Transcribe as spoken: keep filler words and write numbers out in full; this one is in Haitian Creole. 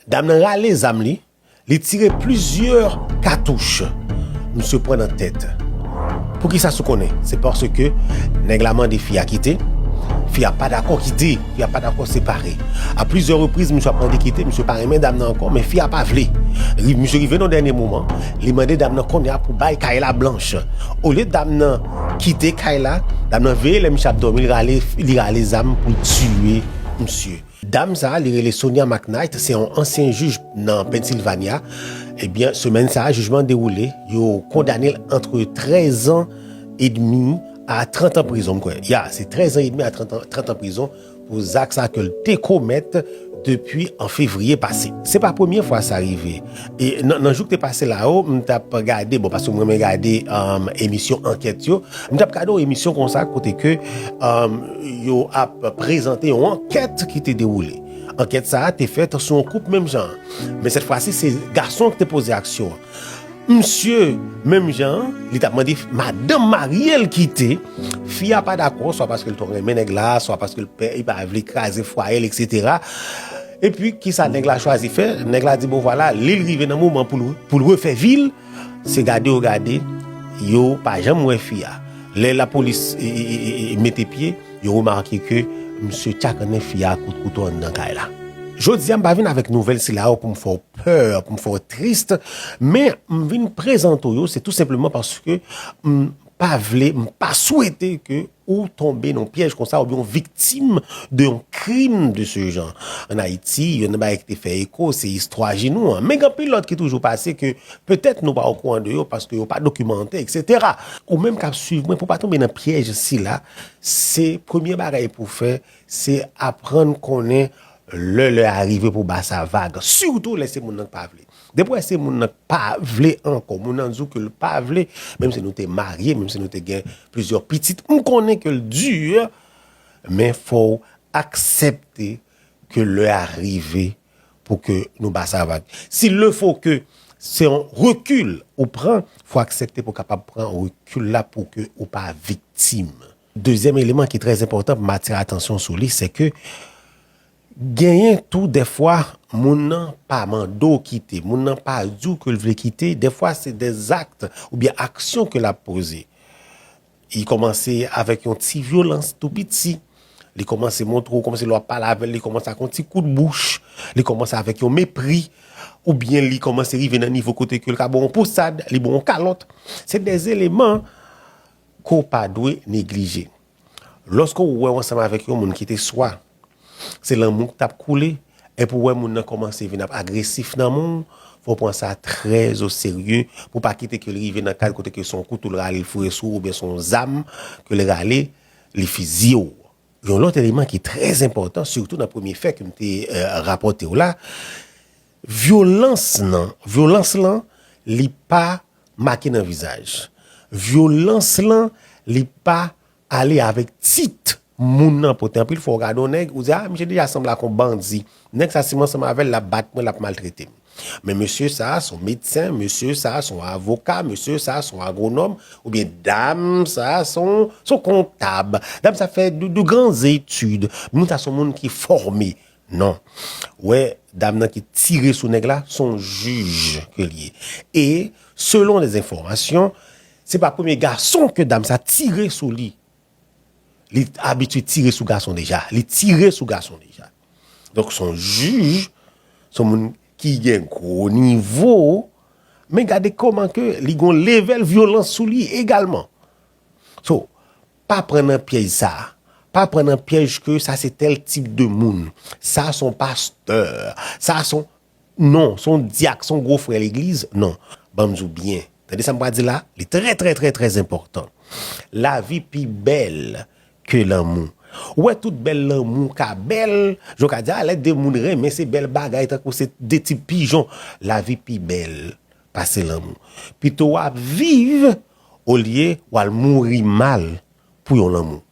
Dam nan rale zam li, li tire plizyè katouch. Misye pran nan tèt. Poukisa sa w konnen? Se paske nèg la mande fi a kite, fi a pa dakò kite, fi a pa dakò separe. A plizyè repriz, misye ap mande kite, misye pa renmen dam nan ankò, men fi a pa vle. Ri-, misye rive nan dènye moman, li mande dam nan kounye a pou bay kay la blanch. Olye dam nan kite kay la, dam nan veye lè misye ap dòmi, li rale, li rale zam pou l tiye misye. Dam sa a, li rele Sonia McKnight, se yon ansyen jij nan Pennsylvania. Ebyen, semèn sa a, jijman an dewoule, yo kondane l antre trèz an edmi a trant an prizon, m kwè. Ya, se trèz an edmi a trant an, trant an prizon pou zak sa ke l te komèt depi an fevriye pase. Se pa premye fwa sa rive. E nan, nan jou k te pase la yo, m t ap gade, bon, paske m renmen gade, um, emisyon ankèt yo, m t ap gade yon emisyon konsa kote ke, um, yo ap prezante yon ankèt ki te dewoule. Ankèt sa a te fèt sou yon koup menm jan. Men sèt fwa si, se gason ki te poze aksyon an. Misye, menm jan an, li t ap mande madanm marye l kite. Fi a pa dakò, swa paske l twò renmen nèg la, swa paske l pè, li pa vle kraze fwaye l, etsetera. Epi, kisa nèg la chwazi fè? Nèg la di, bon, vwala, lè l rive nan moman pou l, pou l refè vi l, se gade yo gade, yo pa janm wè fi a. Lè lapolis, e, e, e, e, mete pye, yo remake ke misye tchakannen fi a kout kouto anndan kay la. Jodi a, m pa vin avèk nouvèl sila yo pou m fè w pè, pou m fè w tris, men m vin prezante w yo, se tou senpleman paske m pa vle, m pa swete ke ou tonbe nan pyèj konsa oubyen w viktim de yon krim de ce genre. Ann Ayiti, youn nan bagay ki te fè eko, se istwa Jinou an. Men gen anpil lòt ki toujou pase ke petèt nou pa okouran de yo paske yo pa dokimante, etsetera. Ou menm k ap swiv mwen, pou w pa tonbe nan pyèj sila, se premye bagay pou w fè, se aprann konnen lè lè a rive pou w ba sa vag, sitou lè se moun nan k pa vle. Depi w wè se moun nan k pa vle ankò, moun nan di w ke l pa vle, menm si nou te marye, menm si nou te gen plizyè pitit, m konnen ke l di, men fò w aksepte ke lè a rive pou ke nou ba sa vag. Si le fo ke se yon rekil ou pran, fò w aksepte pou w kapab pran rekil la pou ke ou pa viktim. Dezyèm eleman ki trè enpòtan pou m atire atansyon sou li, se ke genyen tou dèfwa moun nan pa mande w kite, moun nan pa di w ke l vle kite, dèfwa se dèzakt oubyen aksyon ke l ap poze. Li kòmanse avèk yon ti vyolans tou piti. Li kòmanse montre w kòmsi lè w ap pale avè l, li kòmanse ak yon ti kout bouch, li kòmanse avèk yon mepri, oubyen li kòmanse rive nan nivo kote ke l ka ba w yon pousad, li ba w yon kalòt. Se de eleman ke w pa dwe neglije. Lòske w wè w ansanm avèk yon moun ki te swa se lanmou k t ap koule, epi w wè moun nan kòmanse vin ap agresif nan men w, fò w pran sa trè o serye pou w pa kite ke l rive nan kad kote ke se yon kouto l rale l foure sou ou oubyen se yon zam ke l rale li fiziye w. Yon lòt eleman ki trè enpòtan, sitou nan premye fè ke m te, eh, rapòte w la, vyolans nan, vyolans lan, li pa make nan vizaj. Vyolans lan, li pa ale avèk tit moun nan pote. Anpil fwa w gade yon nèg, ou di, "Ah, misye deja sanble ak yon bandi. Nèg sa, si m ansanm avè l, l ap bat mwen, l ap maltrete m." Men mesye sa, se yon medsen, mesye sa, se yon avoka, mesye sa, se yon agwonòm, oubyen dam sa, se yon, se yon kontab. Dam sa fè de, de gran etid. Moun sa, se yon moun ki fòme. Non. Wè, dam nan ki tire sou nèg la, se yon jij ke l ye. E, selon lè enfòmasyon, se pa premye gason ke dam sa tire sou li. Li abitye tire sou gason deja. Li tire sou gason deja. Donk, se yon jij, se yon moun ki gen gwo nivo, men gade kòman ke li gon level vyolans sou li egalman. So, pa pran nan pyèj sa. Pa pran nan pyèj ke sa se tèl tip de moun. Sa se yon pastè. Sa se yon, non, se yon dyak, se yon gwo frè legliz. Non. Ban m di w byen. Tande sa m pral di la, li trè, trè, trè, trè enpòtan. Lavi pi bèl ke lanmou. Ou wè tout bèl lanmou ka bèl, jan w ka di, a, lè de moun renmen, se bèl bagay, tankou se de ti pijon. Lavi pi bèl pase lanmou. Pito w ap viv olye w al mouri mal pou yon lanmou.